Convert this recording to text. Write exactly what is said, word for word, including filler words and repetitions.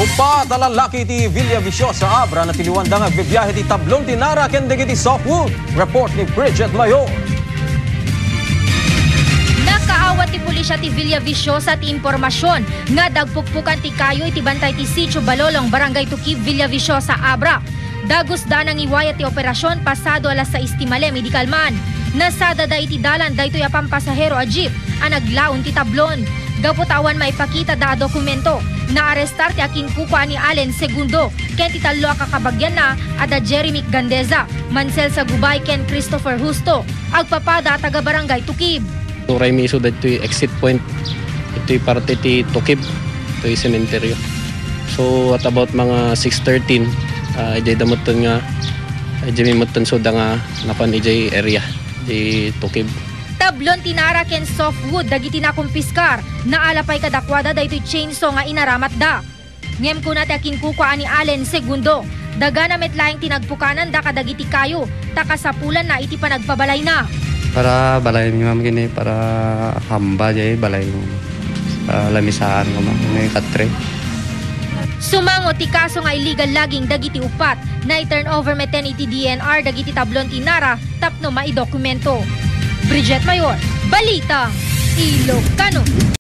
Upat a lalaki ti Villaviciosa, Abra, natiliwanda nga agbibiahe ti tablon ti nara ken dagiti softwood. Report ni Bridget Mayor. Nakaawat ti pulisya ti Villaviciosa ti impormasion nga dagpukpukan ti kayo iti bantay ti Sitio Balolong, Barangay Tukib, Villaviciosa, Abra. Dagus da a nangiwayat ti operasion pasado alas sais ti malem idi kalman. Nasada da iti dalan daytoy a pampasahero a jeep a naglaon ti tablon. Gapu ta awan maipakita da a dokumento, naarestar ti akinkukua ni Allen Segundo ken ti tallo a kakabagianna a da Jeremy Gandeza, Mansel Sagubay ken Christopher Justo, agpapada a taga Barangay Tukib. Uray mi isu daytoy exit point, itoy parte ti Tukib, itoy sementeryo. So, at about mga six thirteen, ah, idiay damutten nga, idiay mi metten so da nga napan idiay area, di Tukib. Tablon ti nara ken softwood dagiti nakumpiskar, naala pay kadakuada daytoy chainsaw nga inaramatda. Ngem kuna ti akinkukua ni Allen Segundo, dagana met laeng ti nagpukananda kadagiti kayo, ta kasapulanna iti panagpabalayna. Para balay mi, ma'am, kini para hamba, jay balay mi. Para lamisaan ko, ma'am, may katre. Sumango ti kaso nga illegal logging dagiti upat, na-turnover metten iti D N R dagiti tablon ti nara tapno maidokumento. Bridget Mayor, Balita, Ilocano.